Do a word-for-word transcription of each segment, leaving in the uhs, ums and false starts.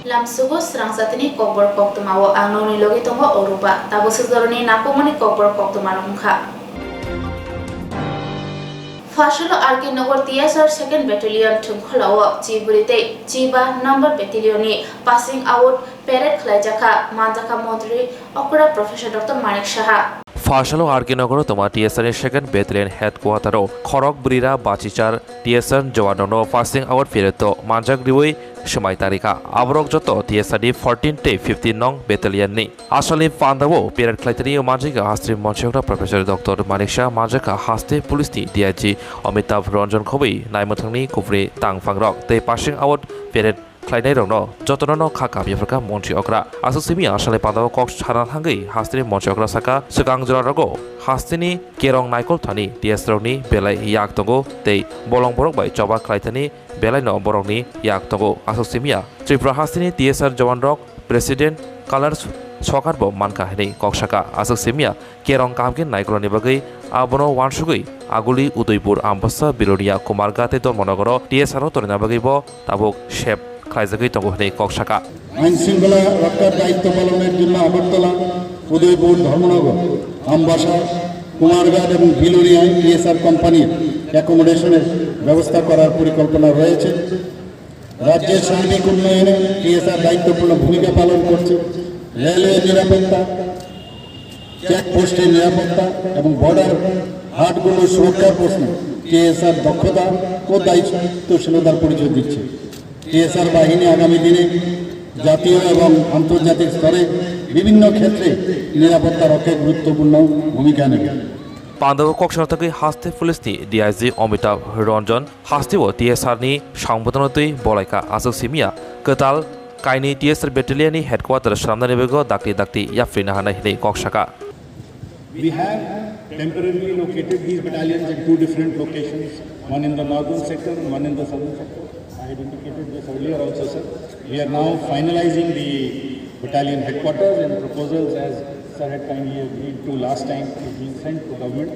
Lamsugo srang jatini kokborok koktwmao ang nokni logi tongo Oruba. Tabuk swkjoroni nakumani kokborok koktwmarok wngkha. Phasalo R K Nagar T S R second Battalion thwngkhwlao chibri tei chiba number battalion ni passing out parade khlaijakha, manjakha Montri Okra Professor Doctor Manik Saha. Phasalo R K Nagar tongma T S R ni second Battalion Headquarter o khorok brira bachichar T S R jowan rokno passing out parade o manjak riwi swmai tarikha. Aborok joto T S R ni fourteen tei fifteen nong Battalion ni. Asalni pandao parade khlaitani manjak Hasti Monchokra Professor Doctor Manik Saha, manjak Hasti Police ni D I G Amitabh Ranjan khobwi naimwthangni kubri tangphangrok tei passing out parade khlainairokno jotono no kha kamya phrwkha Montri Okra. Aswk simi asalni pandao kok sana thangwi Hasteni Montri Okra saka, swkang jora rogo Hasteni kerong naikol thani T S rokni belai yak tongo tei bolong borok bai choba khlaithani belaino borokni yak tongo. Aswk simiya Tripura Hasteni T S R jowan rok President Colors Sokar bo mankha hinwi kok saka. Aswk simiya kerong kaham khe naikolni bagwi abono wansugwi Aguli, Udaipur, Ambasa, Bilonia, Kumarghat tei Dharmanagaro T S R o torina bagwi bo tabuk sep khlaijagwi tongo hinwi kok saka. আইন শৃঙ্খলা রক্ষার দায়িত্ব পালনের জন্য আগরতলা, উদয়পুর, ধর্মনগর, আমবাসা, কুমারঘাট এবং বিলোনিয়ায় টিএসআর কোম্পানির অ্যাকোমোডেশনের ব্যবস্থা করার পরিকল্পনা রয়েছে। রাজ্যের সার্বিক উন্নয়নে টিএসআর দায়িত্বপূর্ণ ভূমিকা পালন করছে। রেলওয়ে নিরাপত্তা, চেকপোস্টের নিরাপত্তা এবং বর্ডার হাটগুলোর সুরক্ষার প্রশ্নে টিএসআর দক্ষতা ও দায়িত্বশীলতার পরিচয় দিচ্ছে। টিএসআর বাহিনী আগামী দিনে জাতীয় এবং আন্তর্জাতিক স্তরে বিভিন্ন ক্ষেত্রে নিরাপত্তা রক্ষায় গুরুত্বপূর্ণ ভূমিকা নেবে। Pandao kok sana thangwi Hasti Police ni D I G Amitabh Ranjan Hasteo T S R ni sangbuthano twi bolaikha. Aswk simiya kwtal kainwi T S R battalion ni headquarter swnamnani bagwi dakti dakti yaphrina hanai hinwi kok saka. We have temporarily located these battalions in two different locations, one in the northern sector and one in the southern sector. I had indicated this earlier also, sir. We are now finalizing the battalion headquarters and proposals, as sir had kindly agreed to last time, is being sent to government.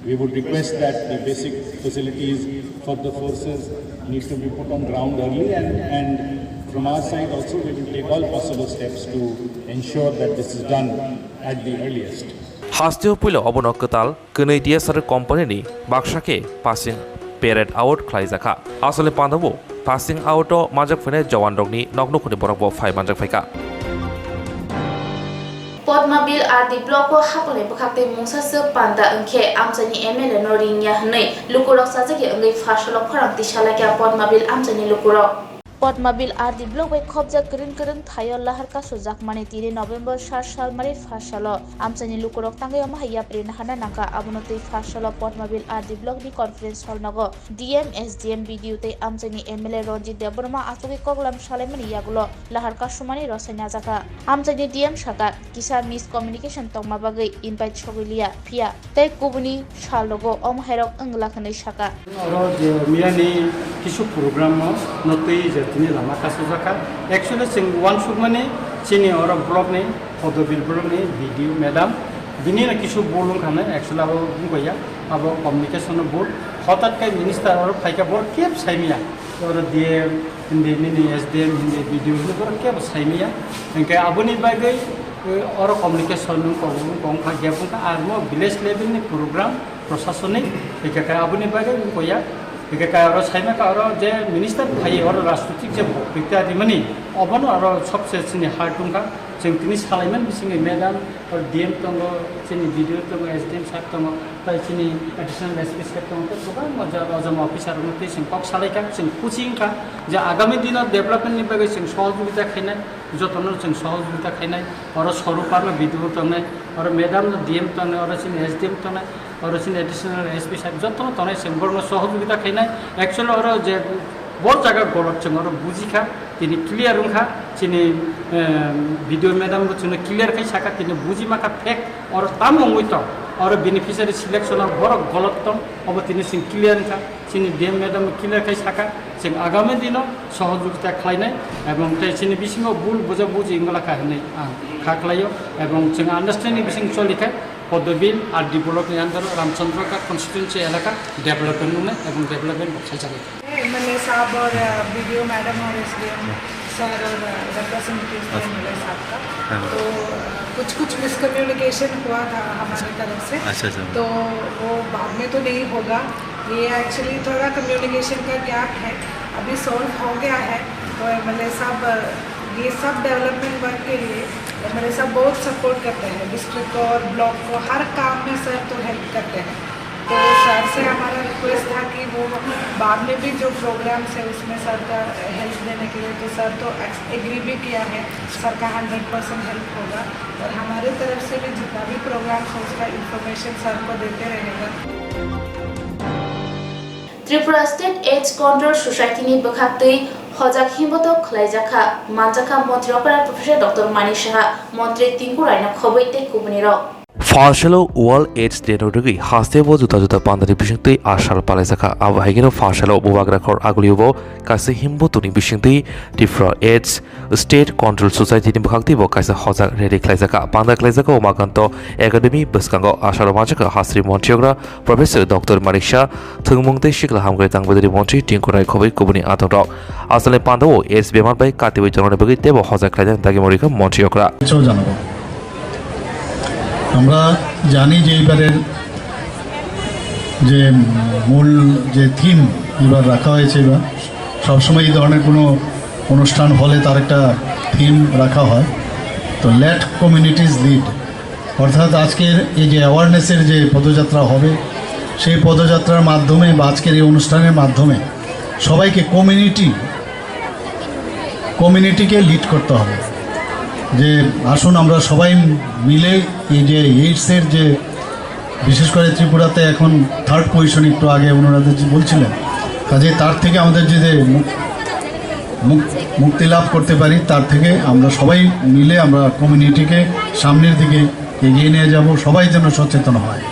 We would request that the basic facilities for the forces need to be put on ground early, and, and from our side also, we will take all possible steps to ensure that this is done at the earliest. Hasteo puila obono kwtal kwnwi T S R company ni baksa khe passing parade out khlaijakha. Aswkni pandao passing out o manjak phainai jawan rokni nok nukhungni borok bo phai manjak phaikha. Potmabil R D block o hapalni bwkhak tei mungsa swk panda wngkhe amchaini M L A no ringya hwnwi lukurok chajakya wngwi pharsalo khorang tisa laikha Potmabil amchaini lukurok. Potmabil R D block bai khopjak kwrwng kwrwng thaio lahar kasu jakmani tini November sat salmari pharsalo amchaini lukurok tangwi omo hai yapri naharna nangkha. Abono twi pharsalo Potmabil R D block ni conference hall nogo D M, S D M, B D O tei amchaini M L A Ranjit Debbarma achugwi koklam salaimani yagulo lahar kasumani rosai najakha. Amchaini D M saka, kisa miscommunication tongma bagwi invite sogwi liya, phiya tei kubuni sal rogo omo hairok wng glak hwnwi saka. Oro je miyani kisu program no, no twi je tini lama kasu jakha. Actually chwng uansukmani chini oro block ni Hodobil block ni B D O madam, bini no kisu bul wngkha nai, actually abo wngkha ya, abo communication no bul. Hotat khe minister oro phaikha, borok kebo saimaya. Oro D M hindi, nini S D M hindi, B D O hindi, borok kebo saimaya. Hingkhe aboni bagwi, eh, oro communication wngkha, wngkha, wngkha, gap wngkha, ar mo village level ni program, prosasonik, hingkhe khe aboni bagwi wngkha ya. Hingkhe khe oro saimaka oro je minister phai oro rajnitik je boktwita rimani, obono oro sobse chini heart wngkha. Chwng tini salaiman bisingwi madam, oro D M tongo, chini B D O tongo, S D M sir tongo, tei chini additional S P sir tongo, tei kwbangma jora ojama officer rokno tei chwng kok salaikha, chwng kuchi wngkha je agami dino development ni bagwi chwng sohojogita khainai, jotono chwng sohojogita khainai, oro Swarupa no B D O tongnai, oro madam no D M tongnai, oro chini S D M tongnai, oro chini additional S P sir jotono tongnai, chwng borokno sohojogita khainai. Actually oro je bo jaga golok chwng oro bujikha, tini clear wngkha, chini, em, B D O madam bo chwngno clear khai saka, tini bujimakha fact oro tamo wngwi tong, oro beneficiary selection o borok golok tong, obo tini chwng clear wngkha, chini D M madam bo clear khai saka, chwng agami dino sohojogita khlainai, ebong tei chini bisingo bul buja buji wngla kha hinwi ang kha khlaio, ebong chwng understanding bising choli khai, Podobil R D block ni under o Ramchandra Ghat constituency elaka development wngnai ebong development bo khaijaknai. M L A sahab aur, uh, B D O madam aur S D M sir और रिप्रेजेंटेटिव थे एमएलए साहब का। हाँ। तो कुछ कुछ मिसकम्युनिकेशन हुआ था हमारे तरफ से। अच्छा, अच्छा। तो वो बाद में तो नहीं होगा। ये एक्चुअली थोड़ा कम्युनिकेशन का गैप है, अभी सॉल्व हो गया है। तो एमएलए साहब ये सब डेवलपमेंट वर्क के लिए एमएलए साहब बहुत सपोर्ट करते हैं, डिस्ट्रिक्ट को और ब्लॉक को हर काम में सर तो हेल्प करते हैं। तो सर से हमारा रिक्वेस्ट था कि वो बाद में भी जो प्रोग्राम्स है उसमें सर का हेल्प देने के लिए, तो सर तो एग्री भी किया है, सर का हंड्रेड परसेंट हेल्प होगा। और हमारे तरफ से भी जितना भी प्रोग्राम्स हो उसका इन्फॉर्मेशन सर को देते रहेगा। Tripura State AIDS Control Society ni bwkhaktwi hojak himbotok khwlaijakha, manjakha Montri Okra Professor Doctor Manik Saha, Montri Tinku Raino khobwi tei kubunirok. Phalsalo World AIDS Day no rwgwi hasteo juda juda pandani bisingtwi asal palaijakha. Abo hai kheno phalsalo bubagra khor agulio bo kaisa himbotok ni bisingtwi Tripura AIDS State Control Society ni bwkhaktwi bo kaisa hojak rally khlaijakha. Panda khlaijakha Umakanto Academy bwskango asal manjakha hasteo Montri Okra Professor Doctor Manik Saha thwngmung tei sikla hamkrai tangbaidari Montri Tinku Rai khobwi kubuni atongrok. Asalni pandao AIDS bemar bai katiwi tongnani bagwi teibo hojak khlainani dagimorikha Montri Okra. Chao janabo. আমরা জানি যে এইবারের যে মূল যে থিম এবার রাখা হয়েছে, এবার সবসময় এই ধরনের কোনো অনুষ্ঠান হলে তার একটা থিম রাখা হয়। তো লেট কমিউনিটিজ লিড, অর্থাৎ আজকের এই যে অ্যাওয়ারনেসের যে পদযাত্রা হবে, সেই পদযাত্রার মাধ্যমে বা আজকের এই অনুষ্ঠানের মাধ্যমে সবাইকে কমিউনিটি কমিউনিটিকে লিড করতে হবে। যে আসুন আমরা সবাই মিলে এই যে এইডসের যে, বিশেষ করে ত্রিপুরাতে এখন থার্ড পজিশন, একটু আগে ওনারা যে বলছিলেন, কাজে তার থেকে আমাদের যদি মুক- মুক- মুক্তি লাভ করতে পারি, তার থেকে আমরা সবাই মিলে আমরা কমিউনিটিকে সামনের দিকে এগিয়ে নিয়ে যাব, সবাই যেন সচেতন হয়।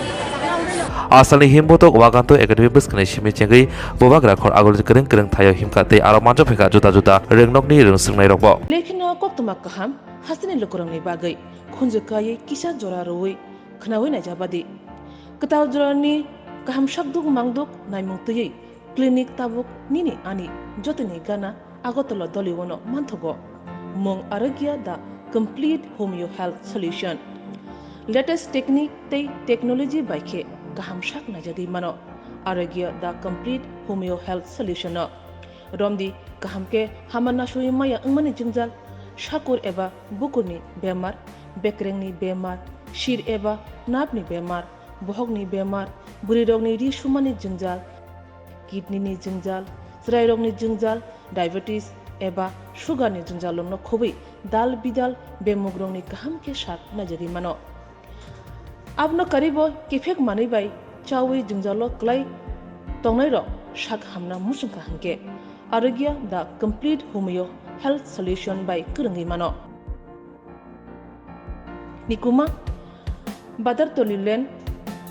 Asalni himbotok Umakanto Academy bwskango simi chengwi bubagra khor agulio kwrwng kwrwng thaio himkha tei aro manjak phaikha juda juda rwngnokni rwngswngnairokbo. Lekheno koktwma kaham hasteni lukurokni bagwi khunju kaiwi kisa jora rwui khwnaui naijabadi. Kwtal jorani kaham sakduk mangduk naimung twiwi clinic tabuk nini ani jotoni gana Agartala Doliwono manthogo. Mung Arogya the complete homeo health solution. Latest technique tei technology bai khe kaham sak naijagwi mano. Arogya the complete homeo health solution no. Romdi kaham khe hama nasui maya wngmani jwngjal, sakur eba bukurni bemar, bekrengni bemar, sir eba napni bemar, bohokni bemar, bwrwirokni ri sumani jwngjal, kidney ni jwngjal, chwrairokni jwngjal, diabetes eba sugar ni jwngjal rokno khobwi dal bidal bemugrokni kaham khe sak naijagwi mano. Abono karibo kiphek manwi bai chawi jwngjalo kwlai tongnairok sak hamna muchungkha hinkhe Arogya the complete homeo health solution bai kwrwngwi mano. Nikuma, Badartoli Lane,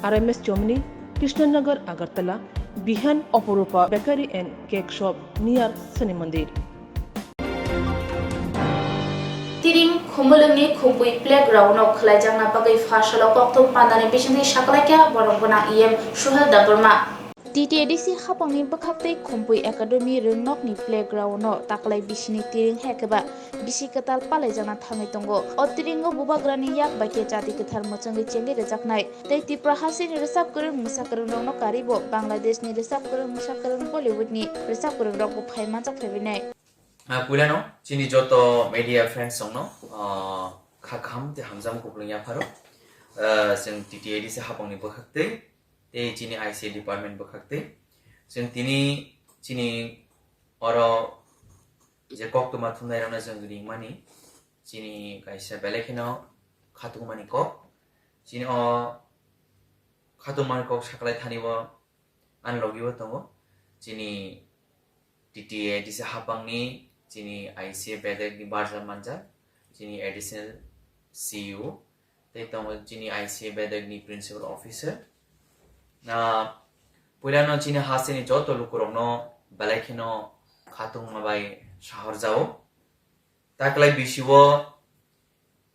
R M S Chomni, Krishnanagar, Agartala, Bihan, Oporupa Bakery and Cake Shop near Shani Mandir. Tiring Khumulwngni Khumpui Playground-o khwlaijakna bagwi phalsalo koktwma pandani bisingtwi sakalaikha borok gwnang E M Suhel Debbarma. T T A D C hapangni bwkhaktwi Khumpui Academy rwngnokni playground-o taklai bisini tiring hai khe ba bisi kwtal palaijakna thangwi tongo. O tiringo bubagrani yak bai khe chati kwthar mwchangwi chengwi rwjaknai tei Tripura hasteni rwchap kwrwng mwsa kwrwngrokno karibo Bangladeshni rwchap kwrwng mwsa kwrwng Bollywoodni rwchap kwrwngrokbo phai manjak phaibainai. Ah, puilano chini joto media friends rokno, ah, kha kaham tei hamjakma kupulung yapharo. Ah, chwng T T A D C hapangni bwkhaktwi tei chini I C A department bwkhaktwi chwng tini chini oro je koktwma thumnairokno chwng ringmani chini kaisa belai kheno khatungmani kok. Chini o khatungmani kok saklai thani o ani logi o tongo chini T T A D C hapangni chini I C A bedek ni barja manjak chini additional C E O tei tongo chini I C A bedek ni principal officer. Na puilano chini hasteni joto lukurokno belai kheno khatungma bai sahorjao. Taklai bisio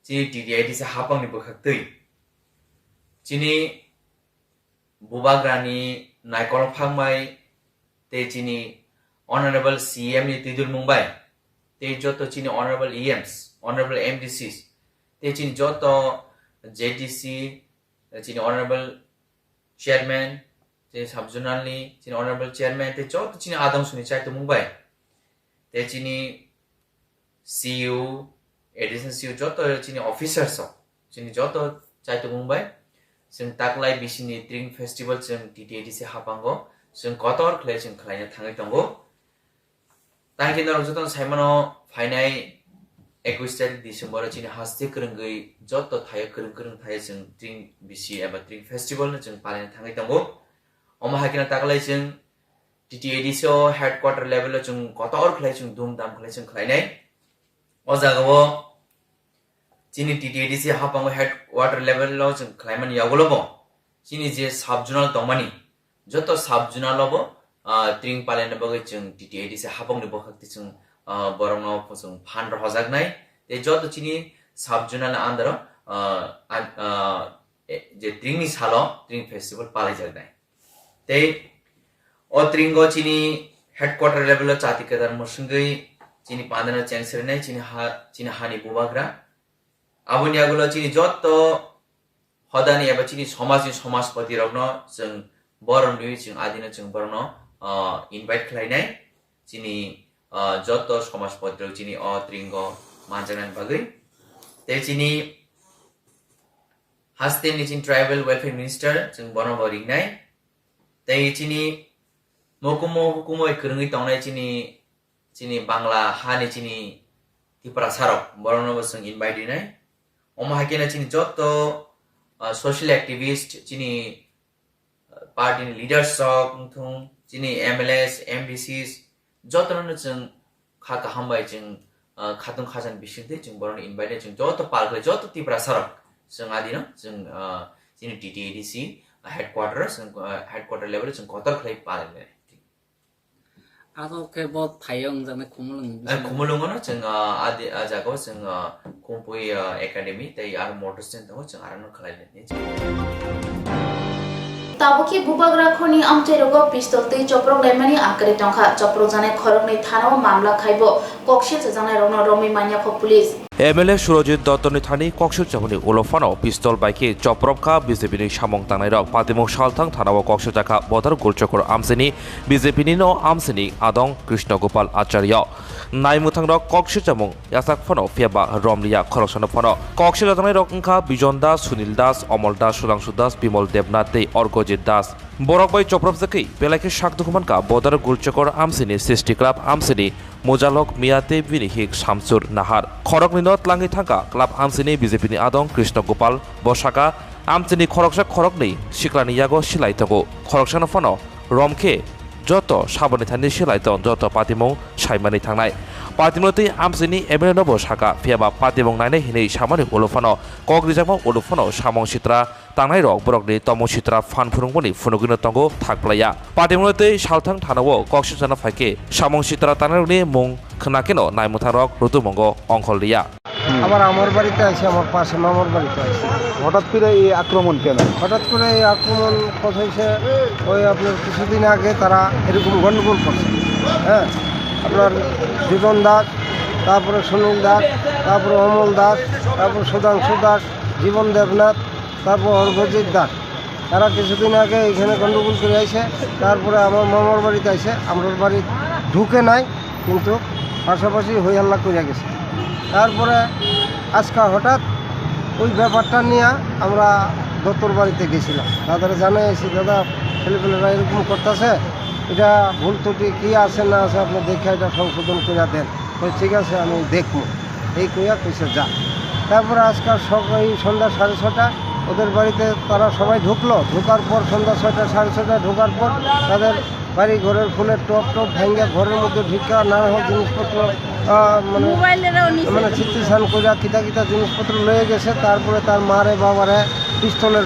chini T T A D C hapangni bwkhaktwi chini bubagrani naikolphang bai tei chini Honorable C M ni twidulmung bai tei joto chini honorable E Ms, honorable M D Cs, tei chini joto Z D C, chini honorable chairman, chini sub zonal ni chini honorable chairman, tei joto chini adong suni chaitumung bai, tei chini C U, additional C U, joto chini officers rok, chini joto chaitumung bai, chwng taklai bisini Tring Festival chwng T T A D C hapango chwng kotor khlai chwng khlaina thangwi tongo. Tangkhe norok jotono saimano, phainai ekush tarik December o chini haste kwrwngwi joto thaio kwrwng kwrwng thaio chwng Tring bisi eba Tring Festival no chwng palaina thangwi tongo. Omo hai kheno taklai chwng T T A D C o headquarter level o chwng kotor khlai chwng dhumdham khlai chwng khlainai. O jagao chini T T A D C hapango headquarter level o chwng khlaimani yagulo bo chini je sub zonal tongmani, joto sub zonal o bo, ah, Tring palaina bagwi chwng T T A D C hapangni bwkhak twi chwng, ah, borokno chwng phan rohojaknai. Tei joto chini sub zonal under o, ah, an-, ah, e, je Tringni salo Tring Festival palaijaknai. Tei o Tringo chini headquarter level o chati kwtal mwswngwi chini pandano chengsirinai chini ha, chini hani bubagra. Aboni yagulo chini joto hodani eba chini somajni somajpoti rokno chwng borom riwi chwng adino chwng borokno, ah, invite khlainai. Chini, ah, joto somajpoti rok chini o Tringo manjaknani bagwi. Tei chini hasteni chini tribal welfare minister chwng bono bo ringnai. Tei chini mokumo hukumo kwrwngwi tongnai chini, chini Bangla hani chini Tiprasa rok, borokno bo chwng invite rinai. Omo hai kheno chini joto, ah, social activist, chini, ah, party ni leaders rok wngthung, chini M L As, M D Cs, jotono chwng kha kaham bai chwng, ah, khatung khajan bisingtwi chwng borokno invite chwng joto pal khlai joto Tiprasa rok chwng adino chwng, ah, chini T T A D C headquarter o chwng, ah, headquarter level o chwng kotor khlai pal khlai. Abo khe bo phaio wngjaknai Khumulwng ni, eh, bisingo. Khumulwngo no chwng, ah, adi, ah, jagao chwng, ah, Khumpui, ah, Academy tei aro motor stand tongo chwng aro no khlai lai. Tabukhe Bubagra khorni amchairogo pistol twi choprok laimani akwrwi tongkha. Choprok janai khoroknwi thanao mamla khaibo koksil chajaknairokno romwi manya kho police. M L A Surojit Dottoni thani koksil chamani ulo phano pistol bai khe choprok kha B J P ni samung tangnairok. Patimung salthang thanao koksil jakha Bodar Gulchokor amchini B J P ni no amchini adong Krishna Gopal Acharya. Naimwthangrok koksil chamung yasak phano phiya ba romliya khoroksano phano. Koksil chajaknairok wngkha Bijon Das, Sunil Das, Omol Das, Sudhangshu Das, Bimol Debnath tei Orgojit Das. Borok bai chopropjagwi belai khe sak dukhu mankha Bodar Gulchokor amsini, Srishti Club amsini Mujalok Miya tei bini hik Samsur Nahar. Khoroknwino tlangwi thangkha club amsini B J P ni adong Krishna Gopal. Bo sakha, amsini khoroksa khoroknwi siklani yago silai tongo. Khoroksano phano rom khe joto saboni thani silai tong, joto patimung saimani thangnai. Patimung tei amsini M L A no bo sakha, phiya ba patimung nainai hinwi samani ulo phano kok rijakma ulo phano samung sitra tangnairok borokni tomung sitra phan phunukmani phunugwino tongo thak plaiya. Patimungno tei salthang thanao koksilchana phaikhe samung sitra tangnairokni mung khna kheno naimwthangrok rutumungo ongkhol liya. আমার আমার বাড়িতে আছে, আমার পাশে মামার বাড়িতে আছে। হঠাৎ করে এই আক্রমণ কেন? হঠাৎ করে এই আক্রমণ কথা হয়েছে, ওই আপনার কিছুদিন আগে তারা এরকম গণ্ডগোল করছে। হ্যাঁ, আপনার জীবন দাস, তারপরে সুনীল দাস, তারপরে অমল দাস, তারপরে সুধাংশু দাস, জীবন দেবনাথ, তারপর অর্ঘজিৎ দাস। তারা কিছুদিন আগে এখানে গণ্ডগোল করে আইছে, তারপরে আমার মামার বাড়িতে আইছে, আমরার বাড়ি ঢুকে নাই, কিন্তু পাশাপাশি হই হাল্লা করে গেছে। তারপরে আজকে হঠাৎ ওই ব্যাপারটা নিয়ে আমরা দত্তর বাড়িতে গেছিলাম, দাদারা জানাই আছি, "দাদা, ছেলেপেলেরা এরকম করতেছে, এটা ভুল ত্রুটি কী আছে না আছে আপনি দেখে এটা সংশোধন করে দেন।" তো ঠিক আছে, আমি দেখবো, এই কইয়া কইছে যা। তারপরে আজকাল সক-, এই সন্ধ্যা সাড়ে ছটা ওদের বাড়িতে তারা সবাই ঢুকলো, ঢোকার পর সন্ধ্যা ছয়টা, সাড়ে ছটা ঢোকার পর তাদের বাড়ি ঘরের ফুলের টব টব ভেঙে ঘরের মধ্যে ঢুকে নানা রকম জিনিসপত্র, আহ, মানে, মোবাইলেরও নিছে। মানে ছিট্টিছান কইরা কিতা কিতা জিনিসপত্র লয়ে গেছে। তারপরে তার মারে বাবারে পিস্তলের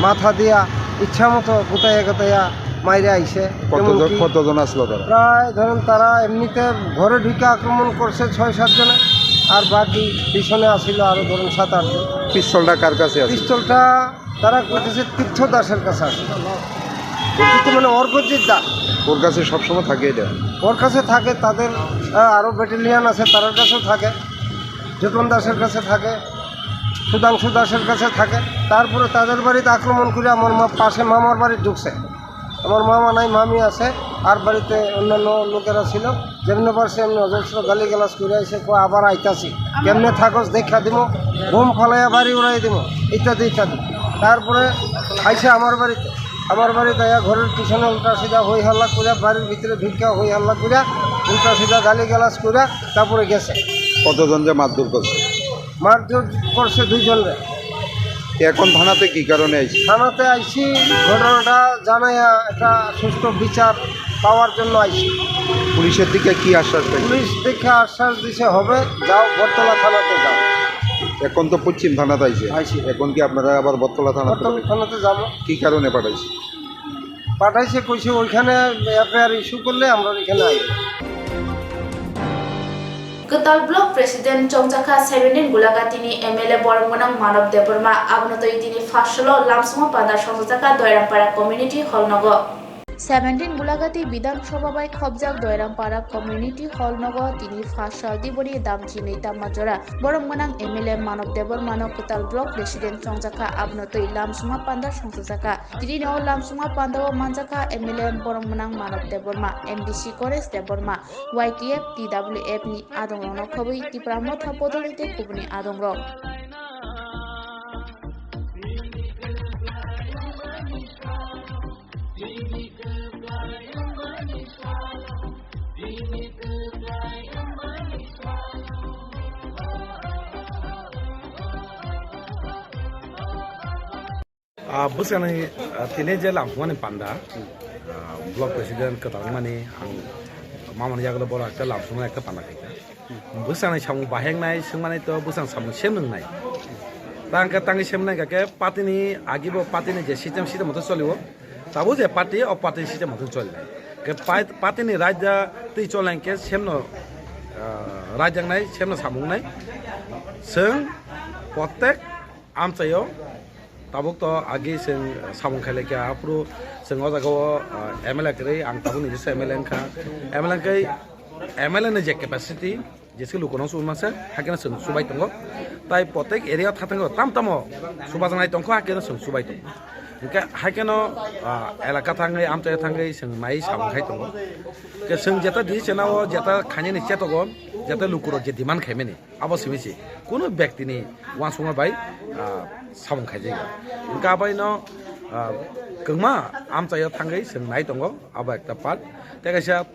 মাথা দিয়া ইচ্ছা মতো গুতাইয়া গাতাইয়া মাইরে আইছে। কতজন, এমনকি কতজন আসলো তারা? প্রায় ধরেন তারা এমনিতে ঘরে ঢুকে আক্রমণ করছে ছয় সাত জনে, আর বাকি পিছনে আসিল আরো ধরেন সাত আট জন। পিস্তলটা কার কাছে আছে? পিস্তলটা তারা কইতেছে তীর্থ দাসের কাছে আছে। তীর্থ মানে অর্ঘজিৎ দাস। ওর কাছে সবসময় থাকে এটা? ওর কাছে থাকে, তাদের আহ, আরও ব্যাটালিয়ান আছে, তার কাছেও থাকে, জোটন দাসের কাছে থাকে, সুধাংশু দাসের কাছে থাকে। তারপরে তাদের বাড়িতে আক্রমণ করে আমার মা পাশে মামার বাড়ি ঢুকছে। আমার মামা নাই, মামি আছে, আর বাড়িতে অন্যান্য লোকেরা ছিল। যেমনি পারছে এমনি অজস্র গালিগালাজ করে আইছে, কয়, "আবার আইতাছি, কেমনে থাকস দেখা দিমু, বোম ফালাইয়া বাড়ি উড়াই দিমু", ইত্যাদি ইত্যাদি। তারপরে আইছে আমার বাড়িতে, আমার বাড়িতে আইয়া ঘরের পিছনে উল্টা সিধা হই হাল্লা করে, বাড়ির ভিতরে ঢুকিয়া হই হাল্লা করে, উল্টা সিধা গালিগালাজ করে তারপরে গেছে। কতজন যে মারধর করছে? মারধর করছে দুইজনরে। এখন থানাতে কি কারণে আইছে? থানাতে আইছি, ঘটনাটা জানাইয়া একটা সুষ্ঠু বিচার পাওয়ার জন্য আইছি। পুলিশের দিকে কি আশ্বাস পাইছেন? পুলিশ দেখে আশ্বাস দিছে, "হবে, যাও, বটতলা থানাতে যাও।" এখন তো পশ্চিম থানাতে আইছে। আইছে। এখন কি আপনারা আবার বটতলা থানাতে বটতলা থানাতে যাবো। কি কারণে পাঠাইছে? পাঠাইছে, কইছে ওইখানে এফআইআর ইস্যু করলে আমরা ওইখানে আইব। Kwtal Block President chongjakha seventeen Gulagatini M L A borok gwnang Manob Debbarma, abono twi tini Pharsalo lamsongo panda songjakha Doirampara Community Hall nogo. Seventeen Gulagati Bidhan Sabha bai khopjak Doirampara Community Hall nogo tini Pharsal Diboni damchinwi tamma jora borok gwnang M L A Manob Debbarmano Kwtal Block President chongjakha, abono twi lamsongo panda songjakha. Tini o lamsongo panda o manjakha M L A borok gwnang Manob Debbarma, M D C Ganesh Debbarma, Y T F, T W F ni adongrokno khobwi Tipra Motha Bodolni tei kubuni adongrok. Ah, bwskanai, ah, tini je lamsongmani panda, ah, block president kwtal wngmani ang mamani yagulo borok ekta lamsongmani ekta panda khaikha. Bwskanai samung bahai wngnai swngmani to bwskang samung sem wngnai. Tangkhe tangwi sem wngnai khe party ni agi bo party ni je system, system moto cholio. Tabuk je party, o party system moto choli. Khe pai-, party ni raida twi cholai khe semno, ah, raida wngnai, semno samung wngnai. Swng protek amchaio tabuk to agi chwng samung khailai kha, aphuru chwng o jaga o, ah, M L A kwrwi, ang tabuk ni jesa M L A wngkha. M L A wngkhe M L A ni je capacity, jeske lukurok chubui masa, hakhe chwng chubai tongo. Tai protek area o tha tongo, tam tamo chubajaknai tongkho, hakhe chwng chubai tongo. Hingkhe haikhe no, ah, elaka thangwi, amchai thangwi chwng nai samung khai tongo. Khe chwng jeta di chena o, jeta khainani chetogo, jeta lukurok je demand khaimani. Abo simi se, kunu bektini uansukma bai, ah, samung khaijak ya. Hingkhe abaino, ah, kwbangma amchaio thangwi chwng nai tongo, abo ekta part. Tei kaisa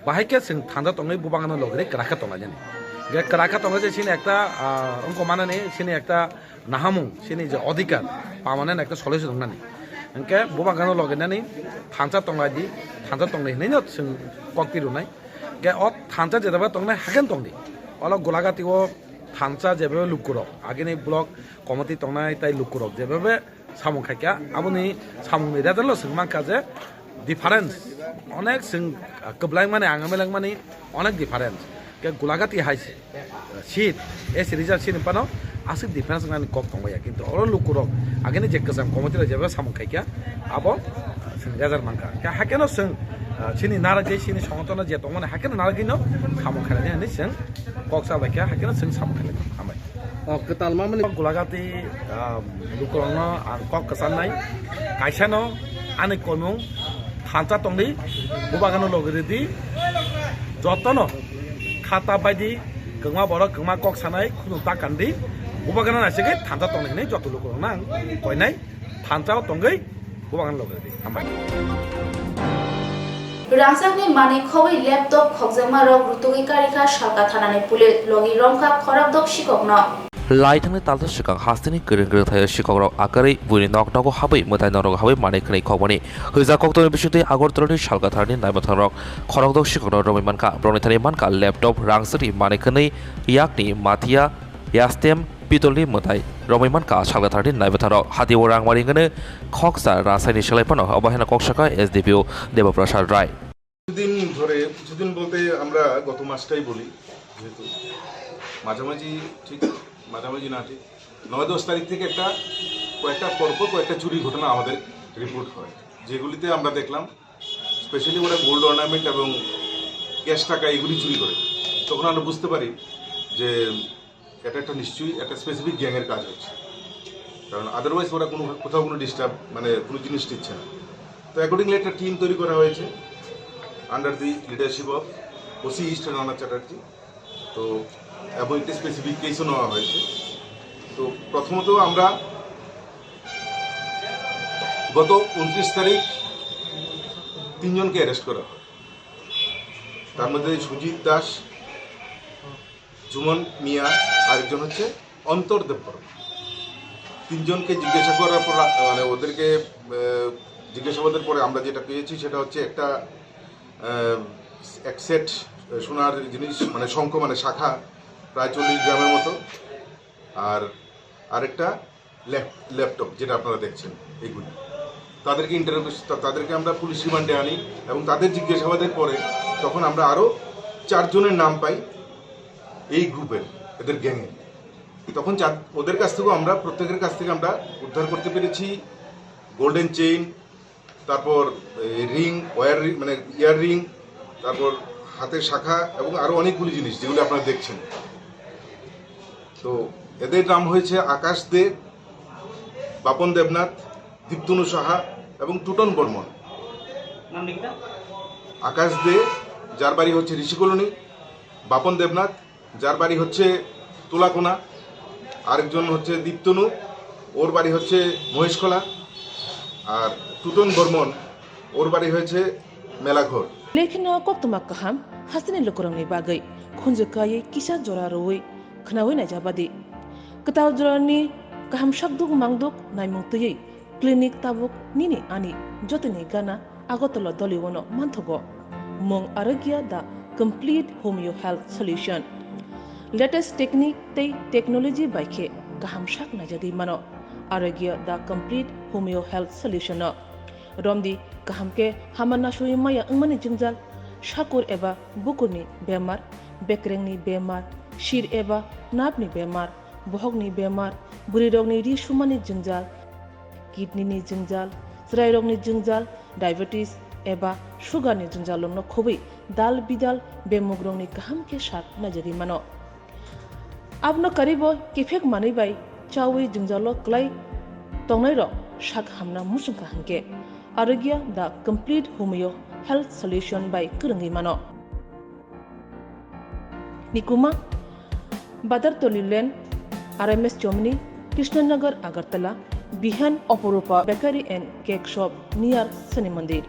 bahai khe chwng thangja tongwi bubangno logri kwrak khe tonglaijani. Hingkhe kwrak khe tonglaijai chini ekta, ah, wngkha manani chini ekta nahamung, chini je odhikar, permanent ekta solution wngnani. Hingkhe bubangno logrinani thansa tonglaidi, thansa tongdi hinwi no chwng kok tirunai. Hingkhe o thansa jeta bai tongnai haikhe tongdi. Olo Gulagati o thansa jeba lukurok, agini block committee tongnai tai lukurok jeba samung khaikha, aboni samungni result-o chwng mankha je difference, onek chwng kwblaimani ang M L A wngmani onek difference. Khe Gulagati hai seat, A C result seat ni phano aswk difference wngnani kok tongbaia, kintu oro lukurok agini je kwcham committee rok jeba samung khaikha, abo chwng result mankha. Khe haikhe no chwng, ah, chini narwgwi, chini songotono je tongmani haikhe no narwgwino samung khainai hinwi chwng kok chabaikha, haikhe no chwng samung khainai. Hambai. O, kwtal mamani. Gulagati, ah, lukurokno ang kok kwcharnai. Kaisano ani komung thansa tongdi, bubagano logi ridi, jotono khata baidi, kwma borok kwma kok sanai, khunu ta kandi, bubagano naisingwi thansa tongdi hinwi joto lukurokno ang koinai. Thansa o tongwi bubagano logi ridi. Hambai. Rangchakni manwi khogwi laptop khokjakma rok rutugwi karikha Salka thanani police, logi romkha khorokdok sikokno. Laithangni talsa swkang hasteni kwrwng kwrwng thaio sikokrok akarwi buini nok nogo habwi mwtai nok nogo habwi manwi khwnwi khokmani. Hwja koktwmani bisingtwi Agartala ni Salka thanani naimwthangrok khorokdok sikokno romwi mankha. Borokni thani mankha laptop, rangchakni manwi khwnwi, yakni mathiya, yastem, pitolni mwtai romwi mankha Salka thanani naimwthangrok. Hatio rangmari hwnwi khoksa rasaini swlai phano obo haino kok sakha S D P O Deba Prasad Rai. কিছুদিন ধরে, কিছুদিন বলতে আমরা গত মাসটাই বলি, যেহেতু মাঝামাঝি, ঠিক মাঝামাঝি না, ঠিক নয় দশ তারিখ থেকে একটা, কয়েকটা পরপর কয়েকটা চুরির ঘটনা আমাদের রিপোর্ট হয়, যেগুলিতে আমরা দেখলাম স্পেশালি ওরা গোল্ড অর্নামেন্ট এবং ক্যাশ টাকা এগুলি চুরি করে, তখন আমরা বুঝতে পারি যে এটা একটা নিশ্চয়ই একটা স্পেসিফিক গ্যাংয়ের কাজ হচ্ছে। কারণ আদারওয়াইজ ওরা কোনো, কোথাও কোনো ডিস্টার্ব, মানে কোনো জিনিস নিচ্ছে না। তো অ্যাকর্ডিংলি একটা টিম তৈরি করা হয়েছে under the leadership of OC east Rana Chatterjee. তো এবং একটি স্পেসিফিক কেসও নেওয়া হয়েছে। তো প্রথমত আমরা গত ঊনত্রিশ তারিখ তিনজনকে অ্যারেস্ট করা হয়। তার মধ্যে সুজিত দাস, জুমন মিয়া, আরেকজন হচ্ছে অন্তর দেববর্মা। তিনজনকে জিজ্ঞাসা করার পর, মানে ওদেরকে আহ, জিজ্ঞাসাবাদের পরে আমরা যেটা পেয়েছি সেটা হচ্ছে একটা আহ, এক সেট সোনার জিনিস, মানে শঙ্খ, মানে শাখা, প্রায় চল্লিশ গ্রামের মতো, আর আরেকটা ল্যাপ- ল্যাপটপ, যেটা আপনারা দেখছেন, এগুলি। তাদেরকে ইন্টারোগেশন, তাদেরকে আমরা পুলিশ রিমান্ডে আনি এবং তাদের জিজ্ঞাসাবাদের পরে তখন আমরা আরও চারজনের নাম পাই এই গ্রুপের, এদের গ্যাংয়ের। তখন চার- ওদের কাছ থেকেও আমরা, প্রত্যেকের কাছ থেকে আমরা উদ্ধার করতে পেরেছি গোল্ডেন চেইন, তারপর এই রিং, ওয়্যার রিং, মানে ইয়ার রিং, তারপর হাতের শাখা এবং আরও অনেকগুলি জিনিস, যেগুলি আপনারা দেখছেন। তো এদের নাম হয়েছে আকাশ দে, বাপন দেবনাথ, দীপ্তনু সাহা এবং টুটন বর্মন। নাম লিখতা? আকাশ দে, যার বাড়ি হচ্ছে ঋষিকলোনি, বাপন দেবনাথ, যার বাড়ি হচ্ছে তুলাকোনা, আরেকজন হচ্ছে দীপ্তনু, ওর বাড়ি হচ্ছে মহেশখোলা, আর টুটন বর্মন, ওর বাড়ি হয়েছে Melaghar. Lekheno koktwma kaham hasteni lukurokni bagwi khunju kaiwi kisa jora rwui khnaui naijabadi. Kwtal jorani kaham sakduk mangduk naimung twiwi clinic tabuk nini ani jotoni gana Agartala Doliwono manthogo. Mung Arogya the complete homeo health solution. Latest technique tei technology bai khe kaham sak naijagwi mano Arogya the complete homeo health solution no. Romdi kaham khe hama nasui maya wngmani jwngjal, sakur eba bukurni bemar, bekrengni bemar, sir eba napni bemar, bohokni bemar, bwrwirokni ri sumani jwngjal, kidney ni jwngjal, chwrairokni jwngjal, diabetes eba sugar ni jwngjal rokno khobwi dal bidal bemugrokni kaham khe sak naijagwi mano. Abono karibo kiphek manwi bai chawi jwngjalo kwlai tongnairok sak hamna muchungkha hinkhe Arogya the complete homeo health solution bai kwrwngwi mano. Nikuma, Badartoli Lane, R M S Chomni, Krishnanagar, Agartala, Bihan, Oporupa Bakery and Cake Shop near Shani Mandir.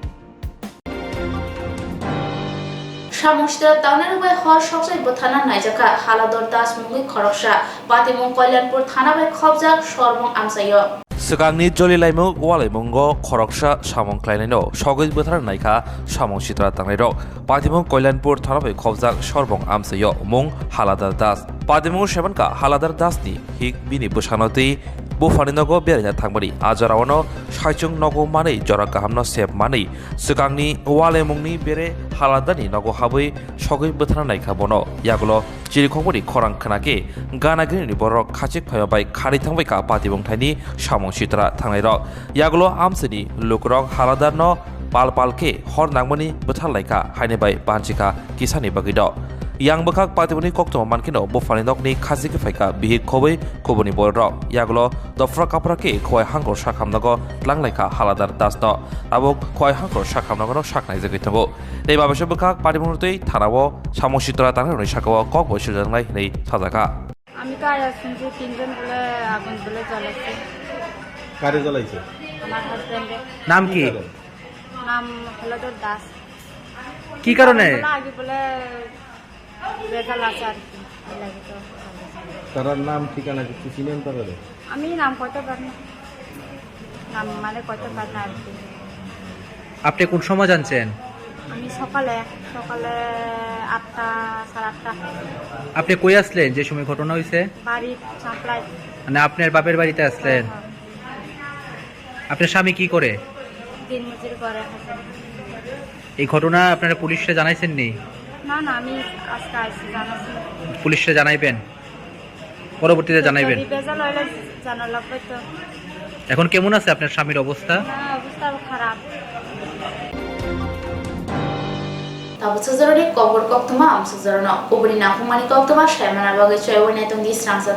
Samung sitra tangnai rok bai hor soksai bwtharna naijakha Halador Das mungwi khoroksa, patimung Kalyanpur thana bai khopjak sorbong amchaio. Swkangni jolilaimung walaimungo khoroksa samung khlainaino sogwi bwtharna naikha samung sitra tangnairok. Patimung Kalyanpur thana bai khopjak sorbong amchaio mung Haladar Das. Patimung sebankha Haladar Dasni hik bini bwsano twi buphani nogo beraina thangmani. A jorao no saichung nogo manwi jora kahamno sep manwi swkangni wal emungni bere Haladarni nogo habwi sogwi bwtharna naikha bono. Yagulo chirikhokmani khorang khwnakhe gana gini borok khachik phaima bai khari thangbaikha patimung thaini samung sitra thangnairok. Yagulo amchaini lukurok Haladarno pal pal khe hor nangmani bwthar laikha haini bai banchikha kisani bagwi do. Yang bwkhak patimungni koktwma mankheno buphani nokni khachikhe phaikha bihik khobwi kubuni bororok. Yagulo dophra kaphra khe khowai hangkor sakhamnago tlang laikha Haladar Dasno. Abo khowai hangkor sakhamnagono sak naijagwi tongo. Tei babasa bwkhak patimungno twi thanao samung sitra tangnai sakao kok bai sujaknai hinwi sajakha. আমি তো আয়া শুনছি তিনজন বলে আগুন বলে জ্বালাচ্ছে। কারে জ্বালাইছে? আমার হাজব্যান্ডে। নাম কি? নাম হলধর দাস। কি কারণে? বলে আগে বলে রেজাল্ট আছে আর কি, এই লাগে তো। তারার নাম ঠিকানা কিছু চিনেন তারা? আমি নাম কইতে পারি না, নাম মানে কইতে পারি না আর কি। আপনি কোন সময় জানছেন? আমি সকালে, সকালে আটটা, সাড়ে আটটা। আপনি কই আসলেন যে সময় ঘটনা হয়েছে? বাড়ি চাঁপড়ায়। মানে আপনার বাপের বাড়িতে আসলেন? হ্যাঁ, হ্যাঁ। আপনার স্বামী কি করে? দিনমজুরি করে হাজার। এই ঘটনা আপনারা পুলিশে জানাইছেন নি? না, না, আমি আজকে আইছি, জানাচ্ছি। পুলিশে জানাইবেন? পরবর্তীতে জানাইবেন? যদি ভেজাল হইলে জানা লাগবে তো। এখন কেমন আছে আপনার স্বামীর অবস্থা? হ্যাঁ, অবস্থা খারাপ। Tabuk sujoroni kobor koktwma amsukjorno kubuni nakhungmani koktwma saimana bagwi choiwi naitongdi srangsa.